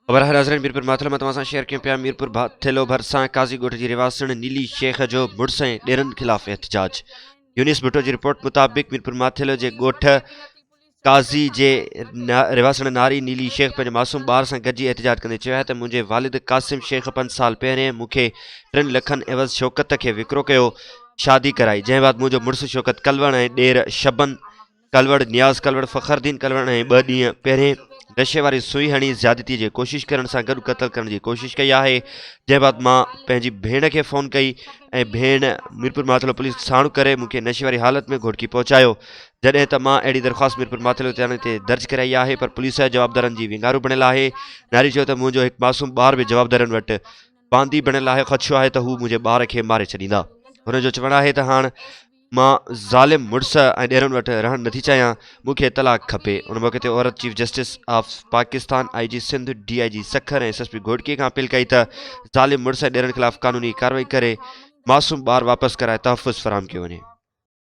خبر آهي ناظرين ميرپور ماٿيلو مان توهان سان شيئر ڪيون پيا ميرپور ماٿيلو ڀرسان قاضي ڳوٺ جي رهواسڻ نيلي شيخ جو مڙس ۽ ڏيرن خلاف احتجاج يونس ڀٽو جي رپورٽ مطابق ميرپور ماٿيلو جي ڳوٺ قاضي جي رهواسڻ ناري نيلي شيخ پنهنجي معصوم ٻار سان گڏجي احتجاج ڪندي چيو آهي ته منهنجي والد قاسم شيخ پنج سال پهرين مون کي ٽن لکن عيوض شوڪت کي وڪرو ڪيو شادي ڪرائي جنهن بعد منهنجو مڙس شوڪت ڪلوڙ ۽ ڏير شبن ڪلوڙ، نياز ڪلوڙ، فخر الدين ڪلوڙ ۽ ٻه ڏينهن پهرين نشي واري سوئي هڻي زيادتي جي ڪوشش ڪرڻ سان گڏ قتل ڪرڻ جي ڪوشش ڪئي آهي جنهن بعد مان پنهنجي ڀيڻ کي فون ڪئي ۽ ڀيڻ ميرپور ماٿيلو پوليس ساڻ ڪري مون کي نشي واري حالت ۾ گهوٽڪي پهچايو جڏهن ته مان اهڙي درخواست ميرپور ماٿيلو ٿاڻي تي درج ڪرائي آهي پر پوليس جوابدارن جي ونگارو بڻيل آهي ناري چيو ته منهنجو هڪ معصوم ٻار به جوابدارن وٽ باندي بڻيل آهي خدشو آهي ته هو منهنجي ٻار کي ماري ڇڏيندا هن جو چوڻ آهي ته هاڻ مان ظالم مڙس ۽ ڏيرن وٽ رهڻ نٿي چاهيان، مون کي طلاق کپي. ان موقعي تي عورت chief justice of Pakistan, I G Sindh, D I G Sukkur ۽ S S P Ghotki کان اپيل ڪئي ته ظالم مڙس ۽ ڏيرن خلاف قانوني ڪارروائي ڪري معصوم ٻار واپس ڪرائي تحفظ فراهم ڪيو وڃي.